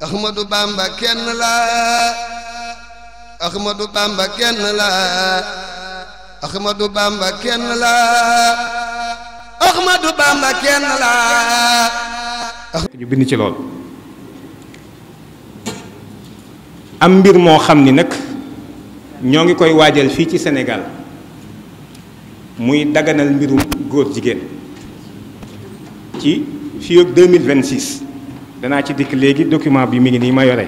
Ahmadou Bamba kenn la Ahmadou Bamba kenn la Ahmadou Bamba kenn la Ahmadou Bamba kenn la ñu bind ci lool am mbir moo xam ni nag ñoo ngi koy waajal fii ci Sénégal muy daganal mbirum góor jigéen ci fii ak 2026 danaa ci dikk léegi document bi mi ngi nii ma yore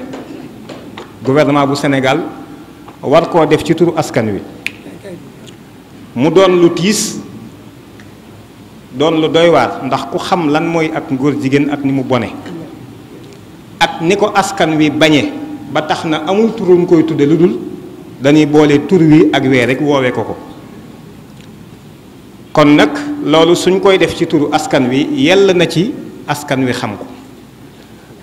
gouvernement bu Sénégal war koo def ci turu askan wi mu doon lu tiis doon lu doy waar ndax ku xam lan mooy ak góor jigéen ak ni mu bone ak ni ko askan wi bañe ba tax na amul tur mu koy tudde lu dul dañuy boole tur wi ak wee rek woowee ko ko kon nag loolu suñ koy def ci turu askan wi yell na ci askan wi xam ko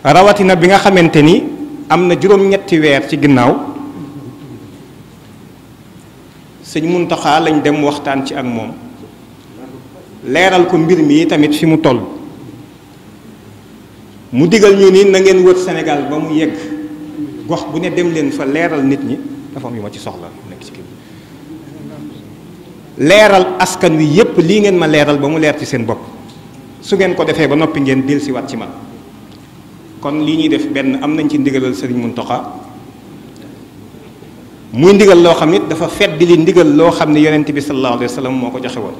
rawatina bi nga xamante ni am na juróom-ñetti weer ci ginnaaw sëñ Muntaxa lañ dem waxtaan ci ak moom leeral ko mbir mi tamit fi mu toll mu digal ñu ni na ngeen wër Sénégal ba mu yegg gox bu ne dem leen fa leeral nit ñi dafa am yu ma ci soxla nekk ci kii leeral askan wi yépp lii ngeen ma leeral ba mu leer ci seen bopp su ngeen ko defee ba noppi ngeen dil si wat ci man kon lii ñuy def benn am nañ ci ndigalal Serigne Mountakha muy ndigal loo xam nit dafa fedd li ndigal loo xam ne yonent bi sallallahu alayhi wa sallam moo ko joxe woon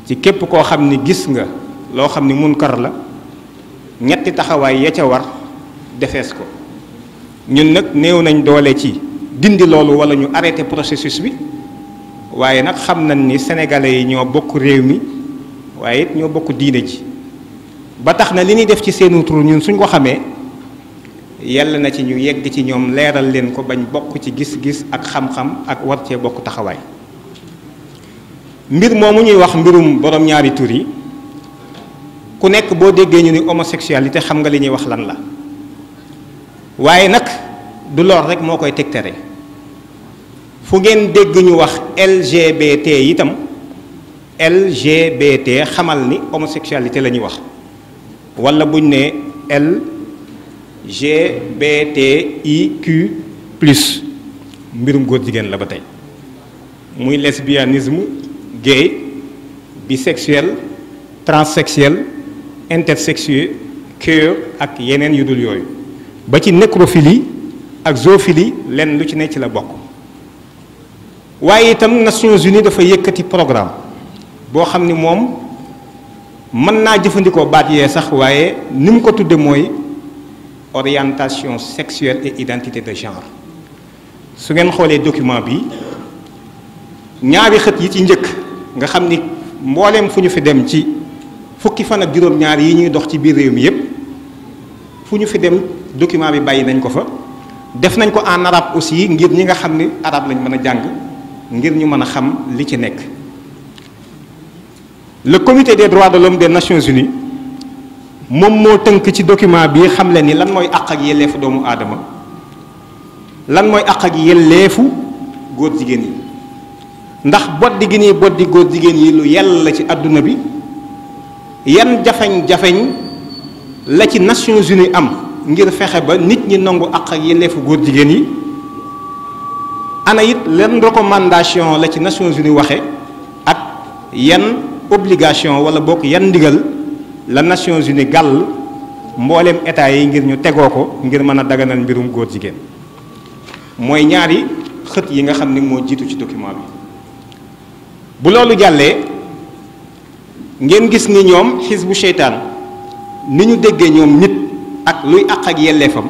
ci képp koo xam ni gis nga loo xam ni munkar la ñetti taxawaay ya ca war defees ko ñun nag néew nañ doole ci dindi loolu wala ñu arrêté processus bi waaye nag xam nañ ni sénégalais yi ñoo bokk réew mi waaye it ñoo bokk diine ji ba tax na li ñuy def ci seenu tur ñun suñ ko xamee yàlla na ci ñu yegg ci ñoom leeral leen ko bañ bokk ci gis-gis ak xam-xam ak war cee bokk taxawaay mbir moomu ñuy wax mbirum borom ñaari tur yi ku nekk boo déggee ñu ni homosexualité xam nga li ñuy wax lan la waaye nag du lor rek moo koy tegtere fu ngeen dégg ñu wax LGBT itam LGBT xamal ni homosexualité la ñuy wax wala buñ ne LGBTIQ plus mbirum góor jigéen la ba tey muy lesbianisme gay bisexuel transsexuel intersexuel queer ak yeneen yu dul yooyu ba ci nécrophilie ak zoophilie lenn lu ci ne ci la bokk waaye itam Nations Unies dafa yëkkati programme boo xam ni moom mën naa jëfandikoo baat yee sax waaye ni mu ko tudde mooy orientation sexuelle et identité de genre su ngeen xoolee document bi ñaari xët yi ci njëkk nga xam ni mbooleem fu ñu fi dem ci fukki fan ak juróom-ñaar yi ñuy dox ci biir réew mi yépp fu ñu fi dem document bi bàyyi nañ ko fa def nañ ko en arabe aussi ngir ñi nga xam ni arabe lañ mën a jàng ngir ñu mën a xam li ci nekk. Le comité des droits de l'homme des Nations Unies moom moo tënk ci document bi xam le ni lan mooy àq ak yelleefu doomu aadama lan mooy àq ak yelleefu góor jigéen yi ndax boddi gi nii boddi góor jigéen yi lu yell la ci àdduna bi yan jafeñ-jafeñ la ci Nations Unies am ngir fexe ba nit ñi nangu àq ak yelleefu góor jigéen yi ana it lan recommandation la ci Nations Unies waxe ak yan obligation wala bokk yan ndigal la Nations Unies gàll mbooleem état yi ngir ñu tegoo ko ngir mën a daganal mbirum góor jigéen mooy ñaari xët yi nga xam ni moo jiitu ci document bi bu loolu jàllee ngeen gis ni ñoom xisbu seytaan ni ñu déggee ñoom nit ak luy àq ak yelleefam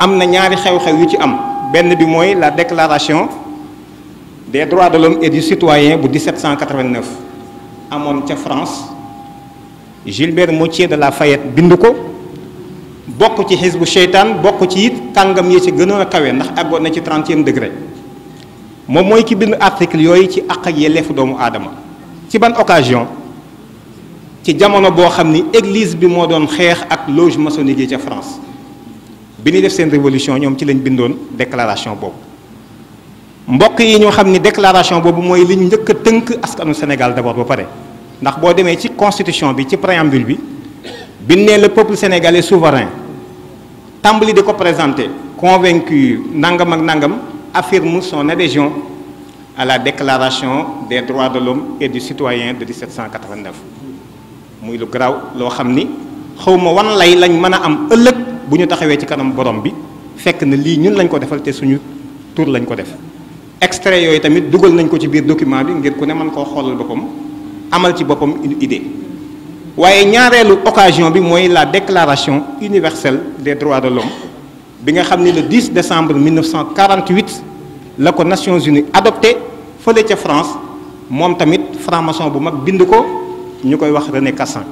am na ñaari xew-xew yu ci am benn bi mooy la déclaration des droits de l'homme et du citoyen bu 1789 amoon ca France Gilbert Moutier de Lafayette bind ko bokk ci xisbu seytaan bokk ci it kàngam yi ci gënoon a kawe ndax àggoon na ci 30e degré moom mooy ki bind article yooyu ci àq ak yelleefu doomu aadama ci ban occasion ci jamono boo xam ni église bi moo doon xeex ak loge maçonnique yi ca France bi ñuy def seen révolution ñoom ci lañ bindoon déclaration boobu mbokk yi ñoo xam ni déclaration boobu mooy li ñu njëkk a tënk askanu Sénégal d'abord ba pare ndax boo demee ci constitution bi ci préambule bi bi ne le peuple sénégalais souverain tàmbali di ko présenter convaincu nangam ak nangam affirme son adhésion à la déclaration des droits de l'homme et du citoyen de 1789 muy lu garaaw loo xam ni xawma wan lay lañ mën a am ëllëg bu ñu taxawee ci kanam borom bi fekk na lii ñun lañ ko defal te suñu tur lañ ko def. extrait yooyu tamit dugal nañ ko ci biir document bi ngir ku ne mën koo xoolal boppam amal ci boppam une idée waaye ñaareelu occasion bi mooy la déclaration universelle des droits de l'homme bi nga xam ni le 10 décembre 1948 la ko Nations Unies adopté fële ca France moom tamit franc-maçon bu mag bind ko ñu koy wax René Cassin.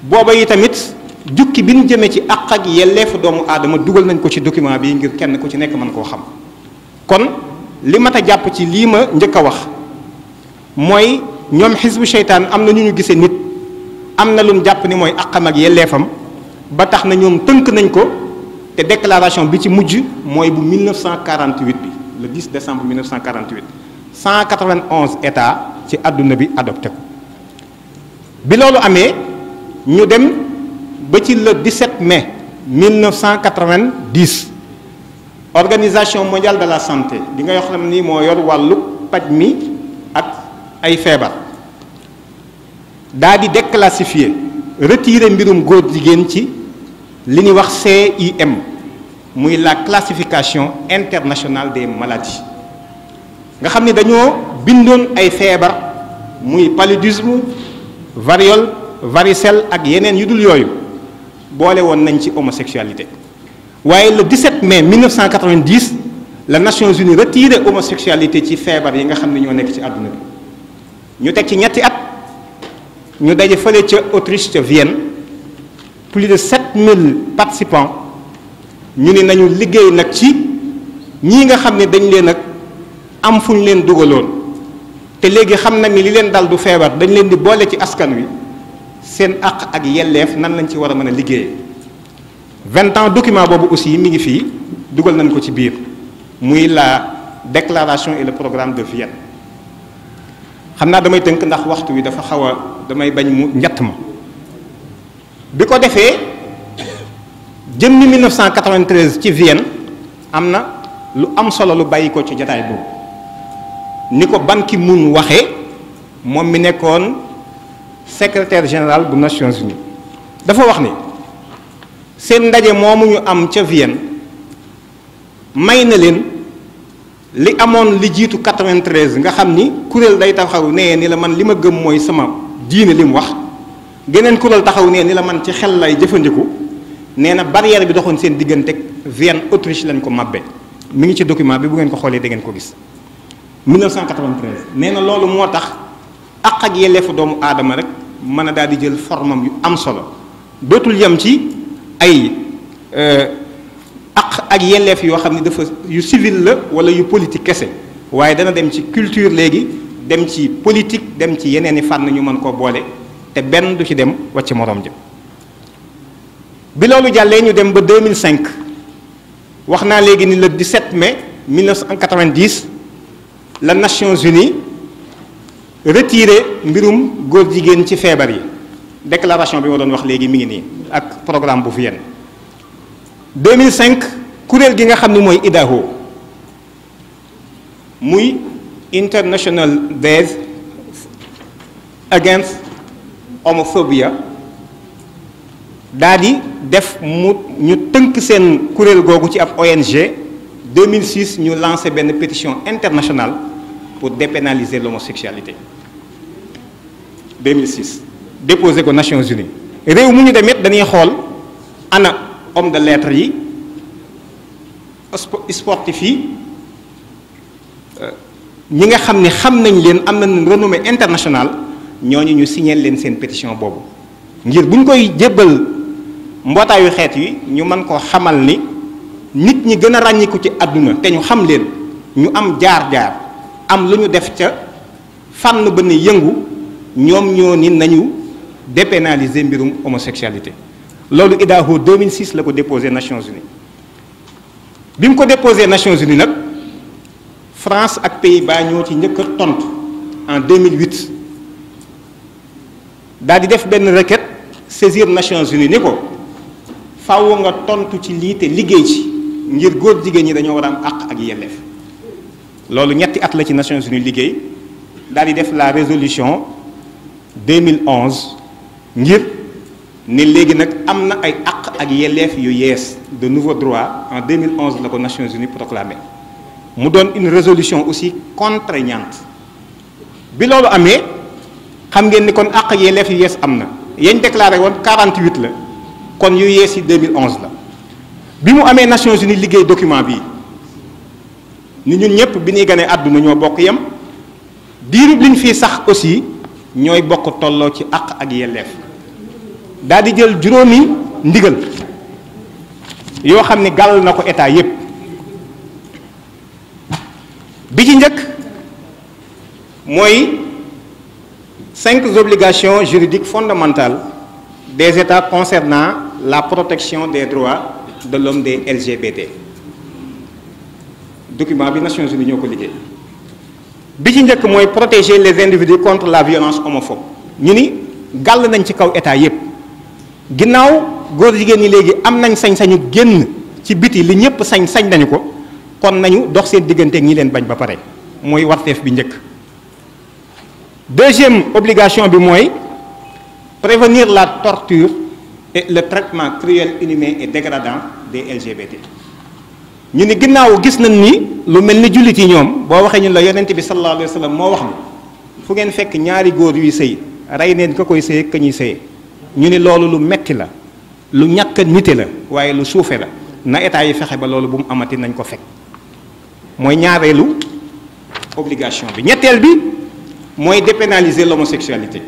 booba yi tamit jukki bi ñu jëmee ci àq ak yelleefu doomu aadama dugal nañ ko ci document bi ngir kenn ku ci nekk mën koo xam kon li mat a jàpp ci lii ma njëkk a wax mooy ñoom xisbu seytaan am na ñu ñu gisee nit am na lu ñu jàpp ni mooy àqam ak yelleefam ba tax na ñoom tënk nañ ko te déclaration bi ci mujj mooy bu 1948 bi le 10 décembre 1948 191 états ci àdduna bi adopté ko bi loolu amee ñu dem ba ci le 17 mai 1990 organisation mondiale de la santé bi nga xam ni moo yor wàllu paj mi ak ay feebar daa di déclassifier retirer mbirum góor jigéen ci li ñuy wax CIM muy la classification internationale des maladies nga xam ni dañoo bindoon ay feebar muy paludisme variole varicelle ak yeneen yu dul yooyu boole woon nañ ci homosexualité waaye le 17 mai 1990 la Nations Unies retiré homosexualité ci feebar yi nga xam ne ñoo nekk ci àdduna bi ñu teg ci ñetti at ñu daje fële ca Autriche ca Vienne plus de 7000 participants ñu ni nañu liggéey nag ci ñii nga xam ne dañ leen nag am fu ñu leen dugaloon te léegi xam na ni li leen dal du feebar dañ leen di boole ci askan wi seen àq ak yelleef nan lañ ci war a mën a liggéeyee 20 ans document boobu aussi mi ngi fii dugal nañ ko ci biir muy la déclaration et le programme de Vienne xam naa damay tënk ndax waxtu wi dafa xaw a damay bañ mu njatt ma bi ko defee jëmmi 1993 ci Vienne am na lu am solo lu bàyyi ko ci jataay boobu ni ko Ban Ki-moon waxee moom mi nekkoon secrétaire général bu Nations Unies dafa wax ni seen ndaje moomu ñu am ca Vienne may na leen li amoon li jiitu 93 nga xam ni kuréel day taxaw nee ni la man li ma gëm mooy sama diine li mu wax geneen kuréel taxaw nee ni la man ci xel lay jëfandiku nee na barrière bi doxoon seen diggante Vienne Autriche lañ ko mabbe mi ngi ci document bi bu ngeen ko xoolee da ngeen ko gis 1993 nee na loolu moo tax àq ak yelleefu doomu aadama rek mën a daal di jël formam yu am solo dootul yem ci ay àq ak yelleef yoo xam ne dafa yu civil la wala yu politique kese waaye dana dem ci culture léegi dem ci politique dem ci yeneen i fànn ñu mën koo boole te benn du ci dem wàcc moroom jëm bi loolu jàllee ñu dem ba 2005 wax naa léegi ni le 17 mai 1990 la Nations Unies retiré mbirum góor jigéen ci feebar yi déclaration bi ma doon wax léegi mi ngi nii ak programme bu Vienne 2005 kuréel gi nga xam ni mooy IDAHO muy International Days Against Homophobia daa di def mu ñu tënk seen kuréel googu ci ab ONG 2006 ñu lancé benn pétition internationale pour dépénaliser l'homosexualité 2006 déposé ko Nations Unies réew mu ñu demit dañuy xool ana homme de lettres yi sportif yi ñi nga xam ne xam nañ leen am nañ renommée internationale ñooñu ñu signé leen seen pétition boobu ngir bu ñu koy jébbal mbootaayu xeet yi ñu mën koo xamal ni nit ñi gën a ràññiku ci àdduna te ñu xam leen ñu am jaar-jaar am lu ñu def ca fànn ba ne yëngu ñoom ñoo ni nañu dépénaliser mbirum homosexualité loolu IDAHO 2006 la ko déposé Nations Unies bi mu ko déposé Nations Unies nag France ak Pays-Bas ñoo ci njëkk a tontu en 2008 daal di def benn requête saisir Nations Unies ni ko faaw nga tontu ci lii te liggéey ci ngir góor jigéen ñi dañoo war a am àq ak yelleef. loolu ñetti at la ci Nations Unies liggéey daal di def la résolution 2011 ngir ne léegi nag am na ay àq ak yelleef yu yees de nouveaux droits en 2011 la ko Nations Unies proclamé mu doon une résolution aussi contraignante bi loolu amee xam ngeen ni kon àq ak yelleef yu yees am na yañ déclaré woon 48 la kon yu yees yi 2011 la bi mu amee Nations Unies liggéey document bii ni ñun ñëpp bi ñuy ganee àdduna ñoo bokk yem diirub liñ fii sax aussi ñooy bokk tolloo ci àq ak yelleef daal di jël juróomi ndigal yoo xam ne gàll na ko état yépp bi ci njëkk mooy 5 obligations juridiques fondamentales des États concernant la protection des droits de l'homme des LGBT document bi Nations Unies ñoo ko liggéey bi ci njëkk mooy protéger les individus contre la violence homophobe ñu ni gàll nañ ci kaw état yépp ginnaaw góor jigéen ñi léegi am nañ sañ-sañu génn ci biti li ñëpp sañ nañu ko kon nañu dox seen diggante ak ñi leen bañ ba pare mooy warteef bi njëkk. deuxième obligation bi mooy prévenir la torture et le traitement cruel, inhumain et dégradant des LGBT. ñu ni ginnaaw gis nañ ni lu mel ni jullit yi ñoom boo waxee ñun la yonent bi sallallahu alayhi wa sallam moo wax ni fu ngeen fekk ñaari góor yuy sëy rey neen ka koy sëy ka ñuy sëyee ñu ni loolu lu metti la lu ñàkk a nite la waaye lu suufe la na état yi fexe ba loolu bu mu amati nañ ko fekk mooy ñaareelu obligation bi. ñetteel bi mooy dépénaliser l'homosexualité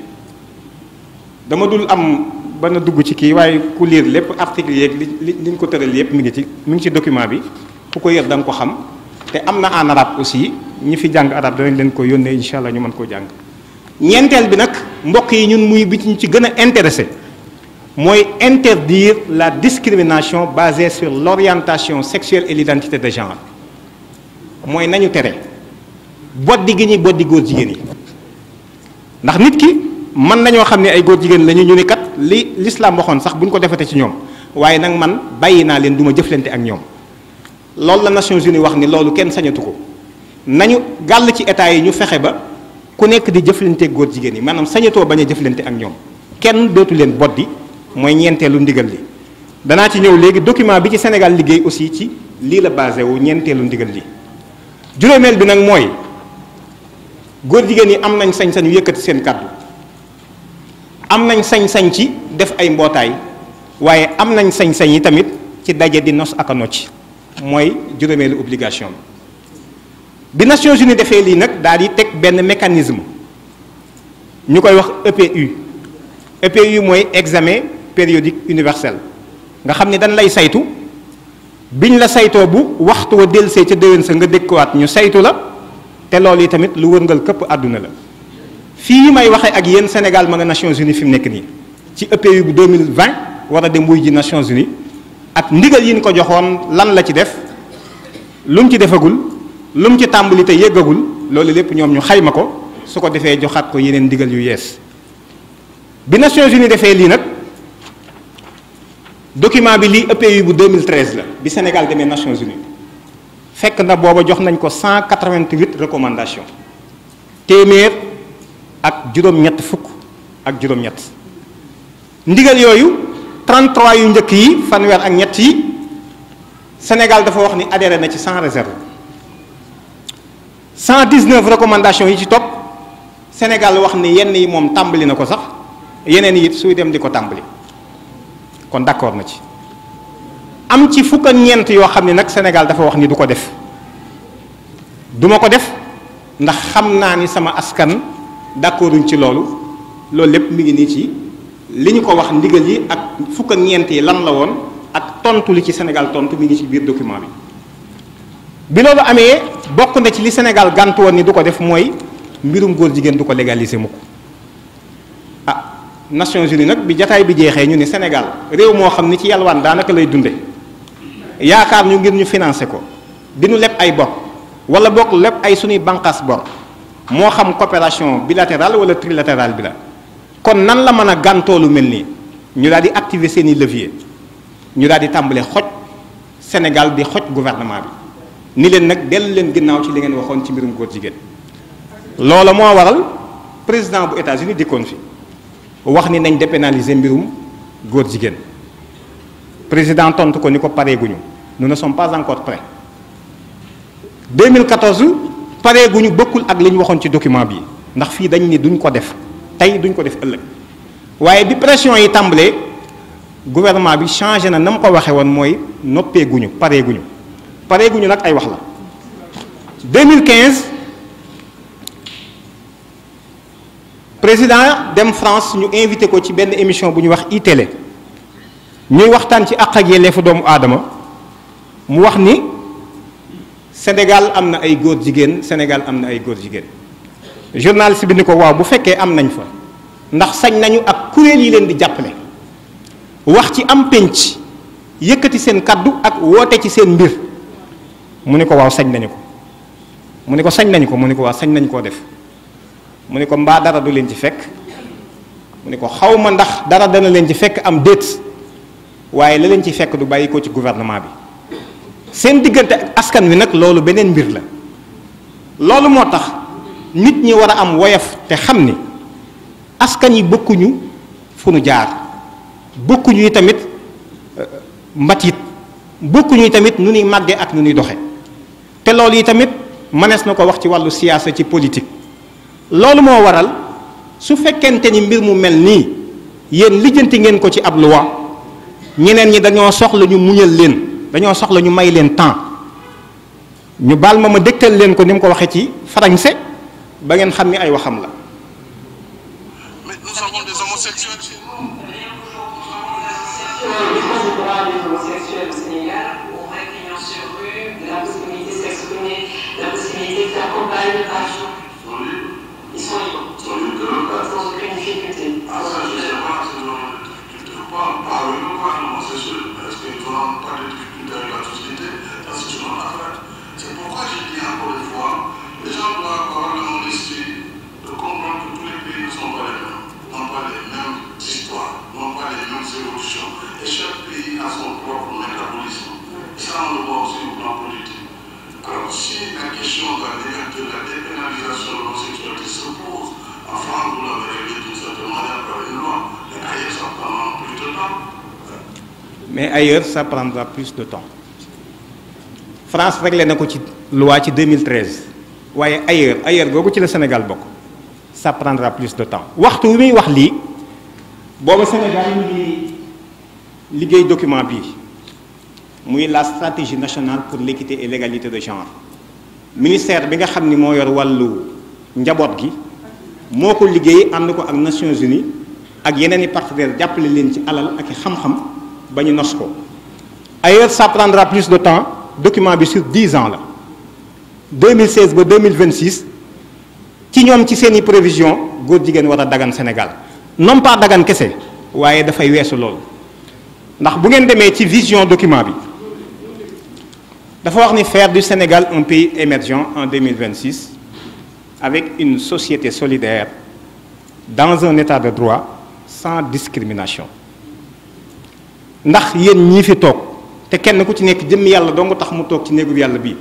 dama dul am ba na dugg ci kii waaye ku lire lépp article yeeg liñ ko tëral yépp mi ngi ci document bi ku ko yër da nga ko xam te am na en arabe aussi ñi fi jàng arabe danañ leen ko yónnee incha allah ñu mën koo jàng. ñeenteel bi nag mbokk yi ñun muy bi ñu ci gën a intéressé mooy interdire la discrimination basée sur l'orientation sexuelle et l'identité de genre mooy nañu tere boddi gi ñuy boddi góor jigéen yi ndax nit ki mën nañoo xam ne ay góor jigéen lañu ñu ni kat li l'islam waxoon sax bu ñu ko defate ci ñoom waaye nag man bàyyi naa leen du ma jëflante ak ñoom loolu la Nations Unies wax ni loolu kenn sañatu ko nañu gàll ci état yi ñu fexe ba ku nekk di jëflante ak góor jigéen yi maanaam sañatoo bañ a jëflante ak ñoom kenn dootu leen boddi mooy ñeenteelu ndigal li. danaa ci ñëw léegi document bi ci Sénégal liggéey aussi ci lii la basé wu ñeenteelu ndigal li. juróomeel bi nag mooy góor jigéen yi am nañ sañ-sañu yëkkati seen kàddu am nañ sañ-sañ ci def ay mbootaay waaye am nañ sañ-sañ yi tamit ci daje di nos ak a nocc mooy juróomeelu obligation bi Nations Unies defee lii nag daal di teg benn mécanisme ñu koy wax EPU. EPU mooy examen périodique universel nga xam ne dañ lay saytu biñ la saytoo bu waxtu wa delsee ca déwén sa nga dëkkuwaat ñu saytu la te loolu yi tamit lu wërngal këpp àdduna la fii may waxee ak yéen Sénégal ma nga Nations Unies fi mu nekk nii ci EPU bu 2020 war a dem wuy ji Nations Unies ak ndigal yi ñu ko joxoon lan la ci def lu mu ci defagul lu mu ci tàmbali te yëggagul loolu lépp ñoom ñu xayma ko su ko defee joxaat ko yeneen ndigal yu yees. bi Nations Unies defee lii nag document bi lii EPU bu 2013 la bi Sénégal demee Nations Unies fekk na booba jox nañ ko 188 recommandations téeméer ak juróom-ñett fukk ak juróom-ñett ndigal yooyu 33 yu njëkk yi fanweer ak ñett yi Sénégal dafa wax ni adhéré na ci sans réserve 119 recommandations yi ci topp Sénégal wax ni yenn yi moom tàmbali na ko sax yeneen yi it suy dem di ko tàmbali kon d'accord na ci am ci fukk ak ñeent yoo xam ne nag Sénégal dafa wax ni du ko def duma ko def ndax xam naa ni sama askan d'accorduñ ci loolu lépp mi ngi nii ci li ñu ko wax ndigal yi ak fukk ak ñeent yi lan la woon ak tontu li ci Sénégal tontu mi ngi ci biir document bi loolu amee bokk na ci li Sénégal gàntu woon ni du ko def mooy mbirum góor jigéen du ko légaliser mukk Nations Unies nag bi jataay bi jeexee ñu ni Sénégal réew moo xam ni ci yalwaan daanaka lay dunde yaakaar ñu ngir ñu financer ko di ñu leb ay bor wala bokk leb ay suñuy bànqaas bor moo xam coopération bilatérale wala trilatérale bi la kon nan la mën a gàntoo lu mel nii ñu daal di activer seeni levier ñu daal di tàmbale xoj Sénégal di xoj gouvernement bi ni leen nag dellu leen ginnaaw ci li ngeen waxoon ci mbirum góor jigéen. loola moo waral président bu États-Unis dikkoon fi wax ni nañ dépénaliser mbirum góor jigéen président tontu ko ni ko pareeguñu nous ne sommes pas encore prêts. 2014 pareeguñu bokkul ak li ñu waxoon ci document bi ndax fii dañ ni duñ ko def tey duñ ko def ëllëg waaye bi pression yi tàmbalee gouvernement bi changé na mu ko waxee woon mooy noppeeguñu pareeguñu nag ay wax la. 2015 président dem France ñu invité ko ci benn émission bu ñuy wax iTélé ñuy waxtaan ci àq ak yelleefu doomu aadama mu wax ni Sénégal am na ay góor jigéen Sénégal am na ay góor jigéen journaliste bi ni ko waaw bu fekkee am nañ fa ndax sañ nañu ak kuréel yi leen di jàppale wax ci am pénc yëkkati seen kaddu ak woote ci seen mbir mu ni ko waaw sañ nañu ko mu ni ko sañ nañu ko mu ni ko waaw sañ nañ koo def mu ni ko mbaa dara du leen ci fekk mu ni ko xaw ma ndax dara dana leen ci fekk am déet waaye la leen ci fekk du bàyyi ko ci gouvernement bi seen diggante ak askan wi nag loolu beneen mbir la. loolu moo tax nit ñi war a am woyof te xam ni askan yi bokkuñu fu nu jaar bokkuñu yi tamit mbatit bokkuñu yi tamit nu ñuy màggee ak nu ñuy doxe te loolu yi tamit mënees na ko wax ci wàllu siyaasa ci politique. loolu moo waral su fekkente ni mbir mu mel nii yéen lijjanti ngeen ko ci ab loi ñeneen ñi dañoo soxla ñu muñal leen dañoo soxla ñu may leen temps ñu baal ma dégtal leen ko ni mu ko waxee ci français ba ngeen xam ni ay waxam la. Mais nous avons des homosexuels. Ils sont libres. Sans aucune difficulté. Ah, ça, je ne sais pas. Tu ne parles pas avec nous, homosexuels. Est-ce qu'ils n'auront pas de difficultés avec la société? Parce que c'est une autre affaire. C'est pourquoi j'ai dit encore une fois, les gens doivent avoir le l'esprit de comprendre que tous les pays ne sont pas les mêmes, n'ont pas les mêmes histoires, n'ont pas les mêmes évolutions. Et chaque pays a son propre métabolisme. Et ça, on le voit aussi au plan politique. Alors, si la question de la dépénalisation de l'homosexualité se pose, en France, vous l'avez réglé d'une certaine manière par une loi, mais ailleurs, ça prendra plus de temps. Mais ailleurs, ça prendra plus de temps. France réglé na ko ci loi ci 2013 waaye ailleurs googu ci la Sénégal bokk ça prendra plus de temps waxtu wi muy wax lii booba Sénégal ñu ngi liggéey document bii muy la stratégie nationale pour l'équité et l'égalité de genre ministère bi nga xam ni moo yor wàllu njaboot gi moo ko liggéey ànd ko ak Nations Unies ak yeneen i partenaires jàppale leen ci alal ak i xam-xam ba ñu nos ko ailleurs ça prendra plus de temps document bi sur 10 ans la 2016 ba 2026 ci ñoom ci seeni prévision góor jigéen war a dagan Sénégal non pas dagan kese waaye dafay weesu loolu ndax bu ngeen demee ci vision document bi dafa wax ni faire du Sénégal un pays émergent en 2026 avec une société solidaire dans un état de droit sans discrimination ndax yéen ñii fi toog te kenn ku ci nekk jëmm yàlla doo nga tax mu toog ci néegub yàlla bii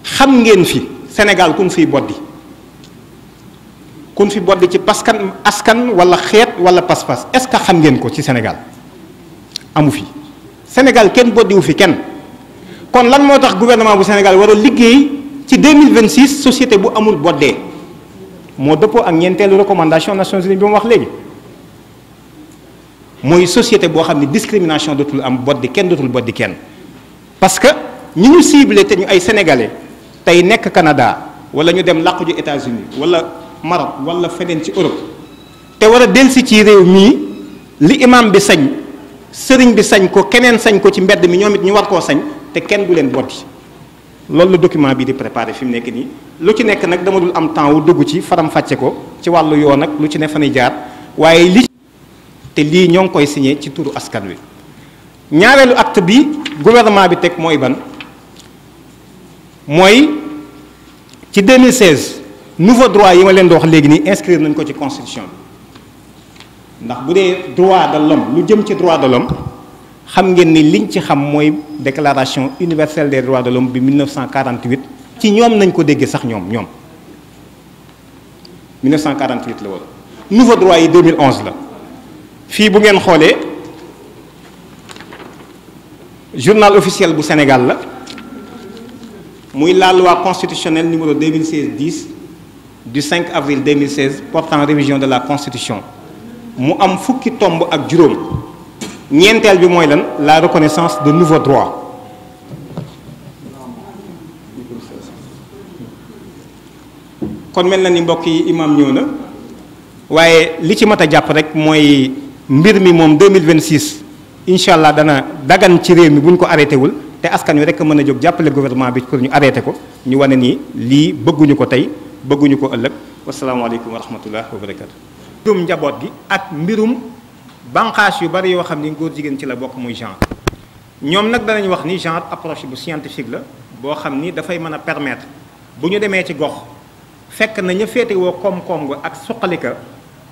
xam ngeen fi Sénégal kun fiy boddi ci askan wala xeet wala pas-pas est-ce que xam ngeen ko ci Sénégal amu fi Sénégal kenn boddiwu fi kenn kon lan moo tax gouvernement bu Sénégal war a liggéey ci 2026 société bu amul boddee moo dëppoo ak ñeenteelu recommandation Nations Unies bi mu wax léegi mooy société boo xam ne discrimination dootul am boddi kenn dootul boddi kenn parce que ñi ñu ciblé te ñu ay sénégalais tey nekk Canada wala ñu dem làqu ju États-Unis wala Maroc wala feneen ci Europe te war a delsi ci réew mii li imam bi sañ sëriñ bi sañ ko keneen sañ ko ci mbedd mi ñoom it ñu war koo sañ te kenn du leen boddi loolu la document bi di préparé fi mu nekk nii lu ci nekk nag dama dul am temps wu dugg ci faram fàcce ko ci wàllu yoon nag lu ci ne fanay jaar waaye li te lii ñoo ngi koy signé ci turu askan wi ñaareelu acte bi gouvernement bi teg mooy ban mooy ci 2016 nouveau droit yi ma leen di wax léegi nii inscrire nañ ko ci constitution bi ndax bu dee droit de l'homme lu jëm ci droit de l'homme xam ngeen ni liñ ci xam mooy déclaration universelle des droits de l'homme bi 1948 ci ñoom nañ ko déggee sax ñoom 1948 la woon. nouveau droit yi 2011 la fii bu ngeen xoolee journal officiel bu Sénégal la muy la loi constitutionnelle numéro 2016-10 du 5 avril 2016 portant révision de la constitution mu am fukki tomb ak juróom ñeenteel bi mooy lan la reconnaissance de nouveaux droits. kon mel na ni mbokk yi imam ñëw na waaye li ci mat a jàpp rek mooy mbir mi moom 2026 incha allah dana dagan ci réew mi bu ñu ko arrêté wul te askan wi rek mën a jóg jàppale gouvernement bi pour ñu arrêté ko ñu wane ni lii bëgguñu ko tey bëgguñu ko ëllëg wasalaamaaleykum wa rahmatullah wa barakatu. mbirum njaboot gi ak mbirum banqaas yu bari yoo xam ni góor jigéen ci la bokk muy genre ñoom nag danañ wax ni genre approche bu scientifique la boo xam ni dafay mën a permettre bu ñu demee ci gox fekk na ña féete woo koom-koom ga ak suqalika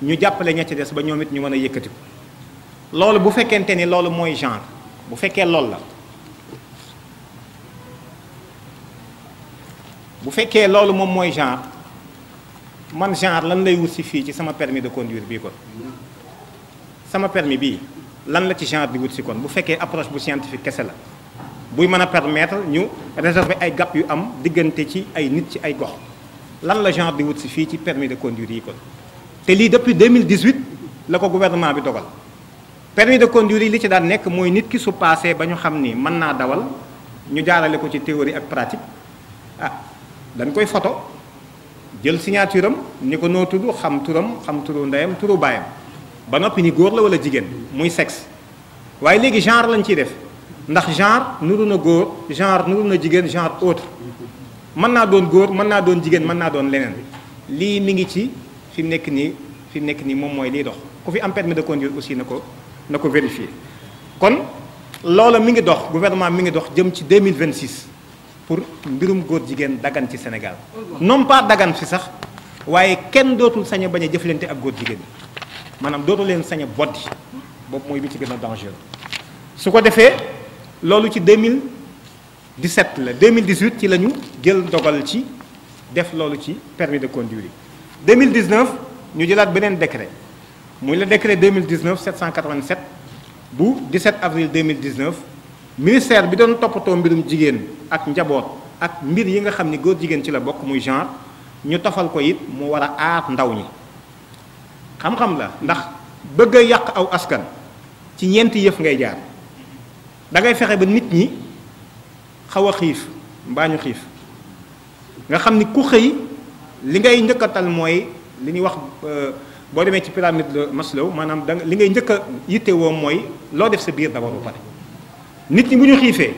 ñu jàppale ña ci des ba ñoom it ñu mën a yëkkati ko loolu bu fekkente ni loolu mooy genre bu fekkee loolu la bu fekkee loolu moom mooy genre man genre lan lay wut si fii ci sama permis de conduire bii kon sama permis bii lan la ci genre di wut si kon bu fekkee approche bu scientifique kese la buy mën a permettre ñu réserver ay gap yu am diggante ci ay nit ci ay gox lan la genre di wut si fii ci permis de conduire yi kon te lii depuis 2018 la ko gouvernement bi dogal permis de conduire yi li ci daan nekk mooy nit ki su paasee ba ñu xam ni mën naa dawal ñu jaarale ko ci théorie ak pratique dañ koy photo jël signature am ni ko noo tudd xam turam xam turu ndeyam turu baayam ba noppi ni góor la wala jigéen muy sexe waaye léegi genre lañ ciy def ndax genre nuru na góor genre nuru na jigéen genre autre mën naa doon góor mën naa doon jigéen mën naa doon leneen lii mi ngi ci fi mu nekk nii moom mooy liy dox ku fi am permis de conduire aussi na ko vérifier kon loola mi ngi dox gouvernement mi ngi dox jëm ci 2026 pour mbirum góor jigéen dagan ci Sénégal non pas dagan fi sax waaye kenn dootul sañ a bañ a jëflante ak góor jigéen maanaam dootul leen sañ a boddi boobu mooy bi ci gën a dangereux su ko defee loolu ci 2017 la 2018 ci la ñu jël dogal ci def loolu ci permis de conduire yi 2019 ñu jëlaat beneen décret muy le décret 2019 787 bu 17 avril 2019 ministère bi doon toppatoo mbirum jigéen ak njaboot ak mbir yi nga xam ni góor jigéen ci la bokk muy genre ñu tofal ko it mu war a aar ndaw ñi xam-xam la ndax bëgg a yàq aw askan ci ñeenti yëf ngay jaar da ngay fexe ba nit ñi xaw a xiif mbaa ñu xiif nga xam ni ku xëy li ngay njëkkatal mooy li ñuy wax boo demee ci pyramide de Maslow maanaam li ngay njëkk a yittewoo mooy loo def sa biir d'abord ba pare nit ñi bu ñu xiifee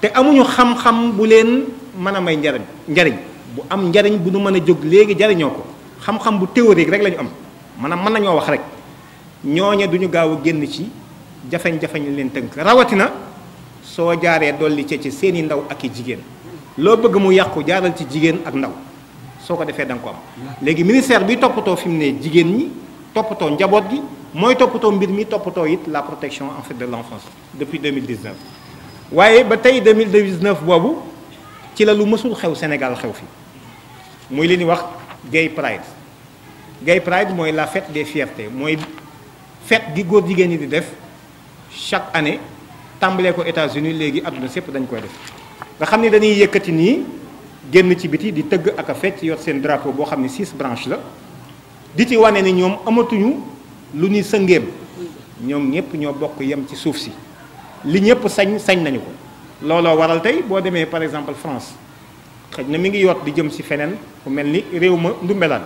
te amuñu xam-xam bu leen mën a may njariñ bu am njariñ bu nu mën a jóg léegi jariñoo ko xam-xam bu théorique rek la ñu am maanaam mën nañoo wax rek ñooña duñu gaaw a génn ci jafeñ-jafeñ leen tënk rawatina soo jaaree dolli ci seeni ndaw ak i jigéen loo bëgg mu yàqu jaaral ci jigéen ak ndaw soo ko defee da nga ko am léegi ministère bi toppatoo fi mu ne jigéen ñi toppatoo njaboot gi mooy toppatoo mbir mi toppatoo it la protection en fait de l'enfance depuis 2019 waaye ba tey 2019 boobu ci la lu mësul xew Sénégal xew fi muy li ñuy wax gay pride mooy la fête des fiertés mooy fête gi góor jigéen ñi di def chaque année tàmbalee ko États-Unis léegi àdduna sépp dañ koy def nga xam ni dañuy yëkkati nii génn ci biti di tëgg ak a fecc yor seen drapeau boo xam ne 6 branches la di ci wane ni ñoom amatuñu lu ñuy sëngéem ñoom ñëpp ñoo bokk yem ci suuf si li ñëpp sañ nañu ko looloo waral tey boo demee par exemple France xëy na mi ngi yot di jëm si feneen fu mel ni réew ma ndumbelaan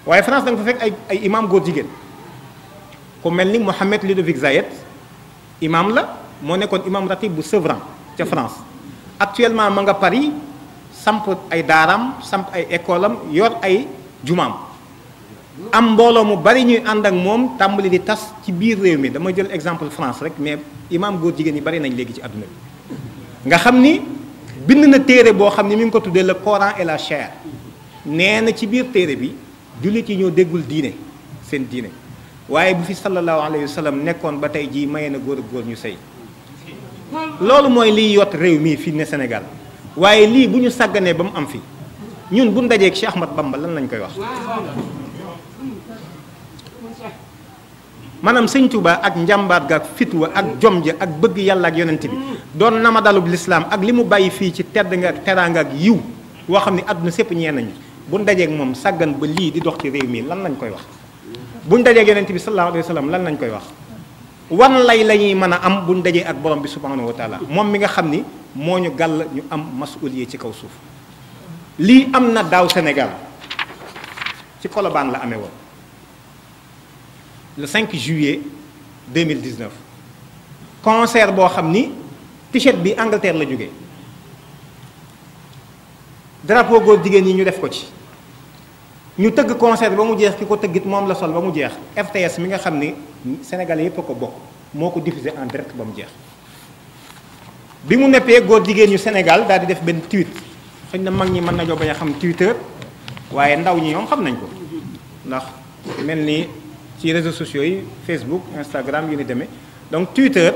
waaye France da nga fa fekk ay imam góor jigéen ku mel ni Mohamed Ludovic Zayed imam la moo nekkoon imam ratib bu Sevran ca France actuellement ma nga Paris samp ay daaraam samp ay école am yor ay jumaam am mbooloo mu bari ñuy ànd ak moom tàmbali di tas ci biir réew mi dama jël exemple France rek mais imam góor jigéen yi bari nañ léegi ci àdduna bi nga xam ni bind na téere boo xam ni mi ngi ko tuddee le Coran et la chair nee na ci biir téere bi jullit yi ñoo déggul diine seen diine waaye bu fi sallallahu alayhi wa sallam nekkoon ba tey jii maye na góor ak góor ñu sëy loolu mooy liy yott réew mii fii ne Sénégal waaye lii bu ñu sàgganee ba mu am fi ñun bu ñu dajeeg Cheikh Ahmad Bamba lan lañ koy wax maanaam sëñ Touba ak njàmbaat ga ak fitwa ak jom ja ak bëgg yàlla ak yonent bi doon nama dalub lislaam ak li mu bàyyi fii ci tedd nga ak teraanga ak yiw woo xam ne àdduna sépp ñee nañu bu ñu dajeeg moom sàggan ba lii di dox ci réew mi lan lañ koy wax bu ñu dajeeg yonent bi sallallahu alayhi wa sallam lan lañ koy wax wan lay la ñuy mën a am bu ñu dajee ak borom bi subhanahu wa taala moom mi nga xam ni moo ñu gàll ñu am masuliye ci kaw suuf lii am na daaw Sénégal ci Colobane la amee woon le 5 juillet 2019 concert boo xam ni t-shirt bi Angleterre la jógee drapeau góor jigéen ñi ñu def ko ci ñu tëgg concert ba mu jeex ki ko tëggit moom la sol ba mu jeex RTS mi nga xam ni Sénégalais yépp a ko bokk moo ko diffusé en direct ba mu jeex bi mu neppee góor jigéen ñu Sénégal daal di def benn tweet xëy na mag ñi mën nañoo bañ a xam Twitter waaye ndaw ñi ñoom xam nañ ko ndax mel ni ci réseaux sociaux yi Facebook Instagram yu ni demee donc Twitter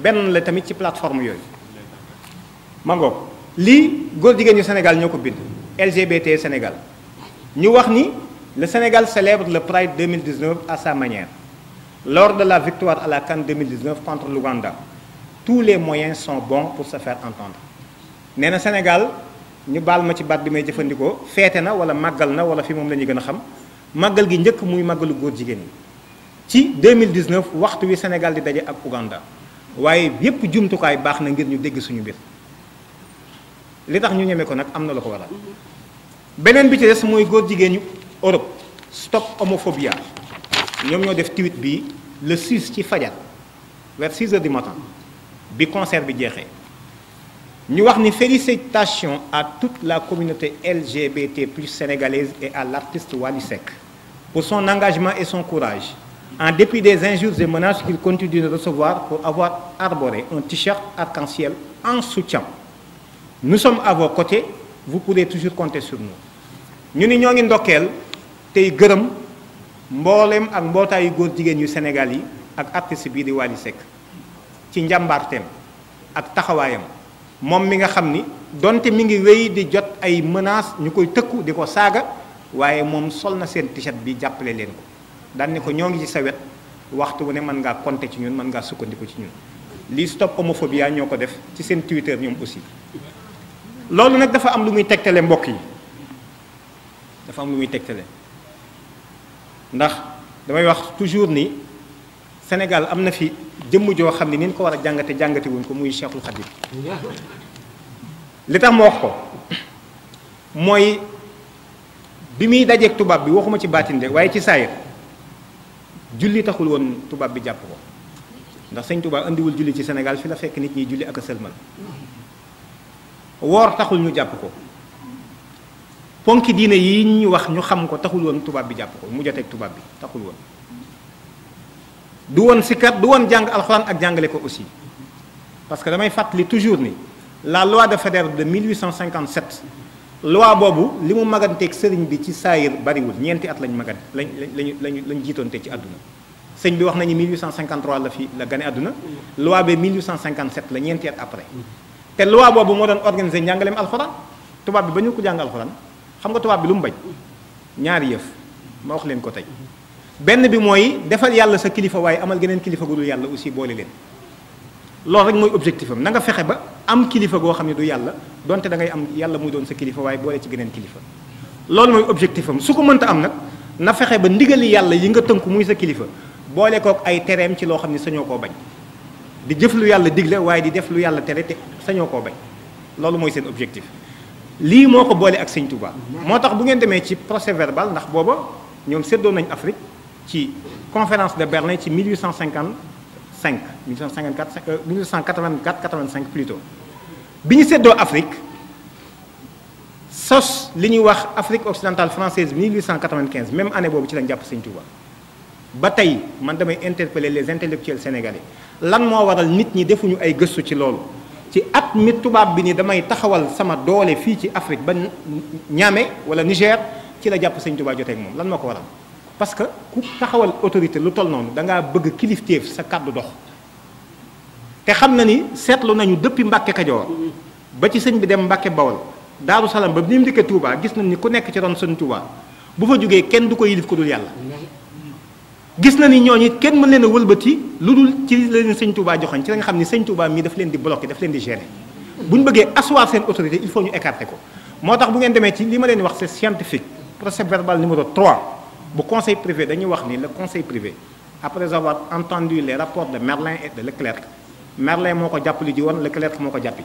benn la tamit ci plateforme yooyu mangoog lii góor jigéen ñu Sénégal ñoo ko bind LGBT Sénégal ñu wax ni le Sénégal célèbre le Pride 2019 à sa manière lors de la victoire à la CAN 2019 contre l'Ouganda tous les moyens sont bons pour se faire entendre nee na Sénégal ñu baal ma ci baat bi may jëfandikoo feete na wala màggal na wala fi moom la ñuy gën a xam màggal gi njëkk muy màggalu góor jigéen ñi ci 2019 waxtu wi Sénégal di daje ak Ouganda waaye yépp jumtukaay baax na ngir ñu dégg suñu mbir li tax ñu ñeme ko nag am na la ko waral beneen bi ci des mooy góor jigéen ñu Europe stop homophobia ñoom ñoo def tweet bi le 6 ci fajar vers 6 heures du matin bi concert bi jeexee ñu wax ni félicitations à toute la communauté LGBT plus sénégalaise et à l'artiste Wally Seck pour son engagement et son courage en dépit des injures et menaces qu'il continue de recevoir pour avoir arboré un t-shirt arc-en-ciel en soutien. Nous sommes à vos côtés, vous pourrez toujours compter sur nous. ñu ni ñoo ngi ndokkeel tey gërëm mbooleem ak mbootaayu góor jigéen yu Sénégal yi ak artiste bii di Wally Seck ci njàmbaarteem ak taxawaayam moom mi nga xam ni donte mi ngi wéy di jot ay menaces ñu koy tëkku di ko saaga waaye moom sol na seen t-shirt bi jàppale leen ko daan ne ko ñoo ngi ci sa wet waxtu wu ne mën ngaa compter ci ñun mën ngaa sukkandiku ci ñun lii stop homophobia ñoo ko def ci seen Twitter ñoom aussi loolu nag dafa am lu muy tegtale mbokk yi dafa am lu muy tegtale ndax damay wax toujours ni Sénégal am na fi jëmm joo xam ne ni ñu ko war a jàngate jàngate wuñ ko muy Cheikhul Khadim li tax ma wax ko mooy bi muy dajeeg tubaab bi waxuma ci baatin de waaye ci saayir julli taxul woon tubaab bi jàpp ko ndax sëñ tubaab indiwul julli ci Sénégal fi la fekk nit ñi julli ak a sëlmal woor taxul ñu jàpp ko ponki diine yi ñu wax ñu xam ko taxul woon tubaab bi jàpp ko mu joteeg tubaab bi taxul woon du woon sikkat du woon jàng alxuraan ak jàngale ko aussi parce que damay fàttali toujours ni la loi de Faidherbe de 1857 loi boobu li mu maganteeg sëriñ bi ci saayir bariwul ñeenti at lañ magan lañ jiitoonte ci àdduna sëñ bi wax nañu 1853 la fi la gane àdduna loi bi 1857 la ñeenti at après te loi boobu moo doon organiser njàngaleem alxuraan tubaab bi ba ñu ko jàng alxuraan xam nga tubaab bi lu mu bañ ñaari yëf ma wax leen ko tey benn bi mooy defal yàlla sa kilifa waaye amal geneen kilifa gu dul yàlla aussi boole leen loolu rek mooy objectif am na nga fexe ba am kilifa goo xam ne du yàlla donte da ngay am yàlla muy doon sa kilifa waaye boole ci geneen kilifa loolu mooy objectif am su ko mënta am nag na fexe ba ndigali yàlla yi nga tënku muy sa kilifa boole kook ay tereem ci loo xam ne sañoo koo bañ di jëf lu yàlla digle waaye di def lu yàlla tere te sañoo koo bañ loolu mooy seen objectif lii moo ko boole ak sëñ Touba moo tax bu ngeen demee ci procès verbal ndax booba ñoom séddoo nañ Afrique ci conférence de Berlin ci 1855 1884 85 plutôt bi ñu séddoo Afrique sos li ñuy wax Afrique occidentale française 1895 même année boobu ci lañ jàpp sëñ Touba ba tey man damay interpeller les intellectuels sénégalais lan moo waral nit ñi defuñu ay gëstu ci loolu ci at mi tubaab bi ni damay taxawal sama doole fii ci Afrique ba Niamey wala Niger ci la jàpp sëñ Touba jotee ak moom lan moo ko waral parce que ku taxawal autorité lu toll noonu da ngaa bëgg kilifteef sa kàddu dox te xam na ni seetlu nañu depuis Mbàkke Kajoor ba ci sëñ bi dem Mbàkke Bawol Daaru Salaam ba ni mu dikkee Touba gis nañ ni ku nekk ci ron sëñ Touba bu fa jógee kenn du ko yilif ko dul yàlla gis na ni ñooñu kenn mën leen a wëlbati lu dul ci leen sëñ Touba joxoñ ci la nga xam ni sëñ Touba mii daf leen di bloqué daf leen di gêner bu ñu bëggee asseoir seen autorité il faut ñu écarter ko moo tax bu ngeen demee ci li ma leen wax c'est scientifique procès verbal numéro 3 bu conseil privé dañuy wax ni le conseil privé après avoir entendu les rapports de Merlin et de Leclerc Merlin moo ko jàppali ji woon Leclerc moo ko jàppi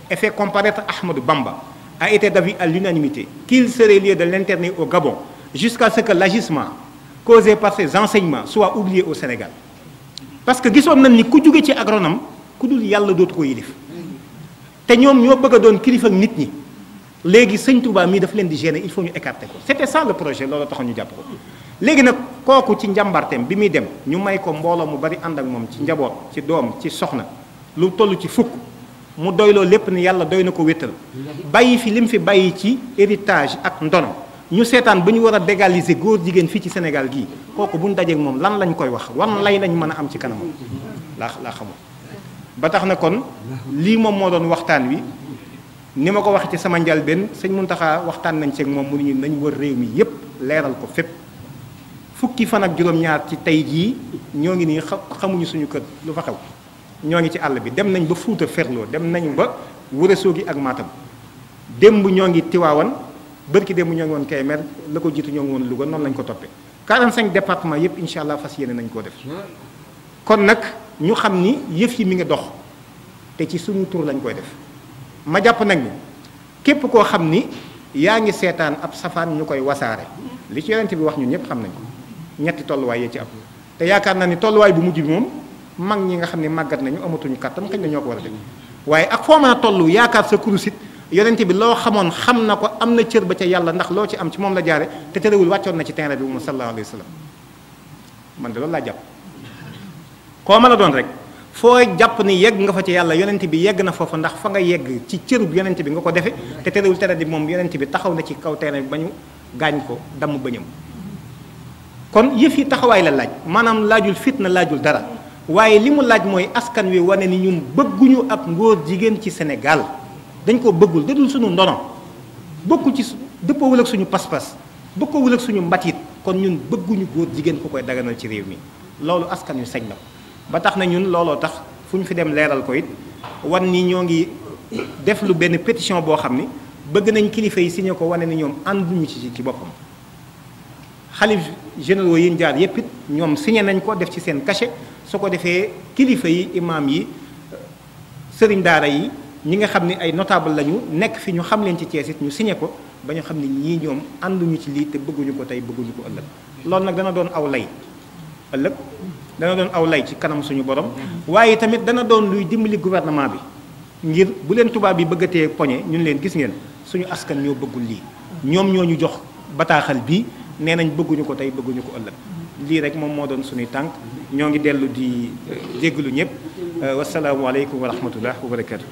et fait comparaître Ahmadou Bamba a été d'avis à l'unanimité qu'il serait lieu de l'interner au Gabon jusqu'à ce que l'agissement causé par ses enseignements soit oublié au Sénégal parce que gisoon nañ ni ku jóge ci agronome ku dul yàlla dootu ko yilif te ñoom ñoo bëgg a doon kilifa ak nit ñi léegi sëñ Touba mii daf leen di gêner il faut ñu écarter ko c'était ça le projet loolu taxoon ñu jàpp ko léegi nag kooku ci njàmbarteem bi muy dem ñu may ko mbooloo mu bari ànd ak moom ci njaboot ci doom ci soxna lu toll ci fukk mu doyloo lépp ni yàlla doy na ko wéttal bàyyi fi lim fi bàyyi ci héritage ak ndono ñu seetaan ba ñu war a légaliser góor jigéen fii ci Sénégal gii kooku bu ñu dajeek moom lan lañ koy wax wan lay lañ mën a am ci kanamam laa xamul ba tax na kon lii moom moo doon waxtaan wi ni ma ko waxee ci sama njalbeen sëñ Muntaxa waxtaan nañ ceeg moom mu ni nañ wër réew mi yépp leeral ko fépp fukki fan ak juróom-ñaar ci tey jii ñoo ngi nii xamuñu suñu kër lu fa xew ñoo ngi ci àll bi dem nañ ba Fuuta Ferlo dem nañu ba Ourossogui ak Matam démb ñoo ngi Tiwaawan bërki démb ñoo ngi woon Kébémer la ko jiitu ñoo ngi woon Louga noonu lañ ko toppee 45 départements yépp incha allah fas yéene nañ koo def kon nag ñu xam ni yëf yi mi ngi dox te ci suñu tur lañ koy def ma jàpp nag ni képp koo xam ni yaa ngi seetaan ab safaan ñu koy wasaare li ci yonent bi wax ñun ñëpp xam nañ ko ñetti tolluwaay yee ci am te yaakaar naa ni tolluwaay bu mujj bi moom mag ñi nga xam ne màggat nañu amatuñu kàttan xëy na ñoo ko war a def waaye ak foo mën a toll yaakaar sa kurusit yonent bi loo xamoon xam na ko am na cër ba ca yàlla ndax loo ci am ci moom la jaare te terewul wàccoon na ci terrain bi moom sallallahu alayhi wa sallam man de loolu laa jàpp koo mën a doon rek foo jàpp ni yegg nga fa ci yàlla yonent bi yegg na foofu ndax fa nga yegg ci cërub yonent bi nga ko defe te terewul tere di moom yonent bi taxaw na ci kaw terrain bi ba ñu gaañ ko damm bëñam kon yëf yi taxawaay la laaj maanaam laajul fitna laajul dara waaye li mu laaj mooy askan wi wane ni ñun bëgguñu ab ngóor jigéen ci Sénégal dañ ko bëggul dadul suñu ndono bokku ci dëppoowul ak suñu pas-pas bokkoowul ak suñu mbatit kon ñun bëgguñu góor jigéen ku koy daganal ci réew mi loolu askan wi sañ na ko ba tax na ñun looloo tax fu ñu fi dem leeral ko it wan ni ñoo ngi def lu benn pétition boo xam ni bëgg nañ kilifa yi signé ko wane ni ñoom ànduñu ci boppam xalif généraux yi ñu jaar yépp it ñoom signé nañ ko def ci seen cachet su ko defee kilifa yi imaam yi sëriñ daara yi ñi nga xam ni ay notable lañu nekk fi ñu xam leen ci Thiès it ñu signé ko ba ñu xam ni ñii ñoom ànduñu ci lii te bëgguñu ko tey bëgguñu ko ëllëg loolu nag dana doon aw lay ëllëg dana doon aw lay ci kanam suñu borom waaye tamit dana doon luy dimbali gouvernement bi ngir bu leen tubaab bi bëggatee poñe ñun leen gis ngeen suñu askan ñoo bëggul lii ñoom ñoo ñu jox bataaxal bii nee nañ bëgguñu ko tey bëgguñu ko ëllëg lii rek moom moo doon suñuy tànk ñoo ngi dellu di jéggalu ñëpp wasalaamualeykum wa rahmatullah wa barakatu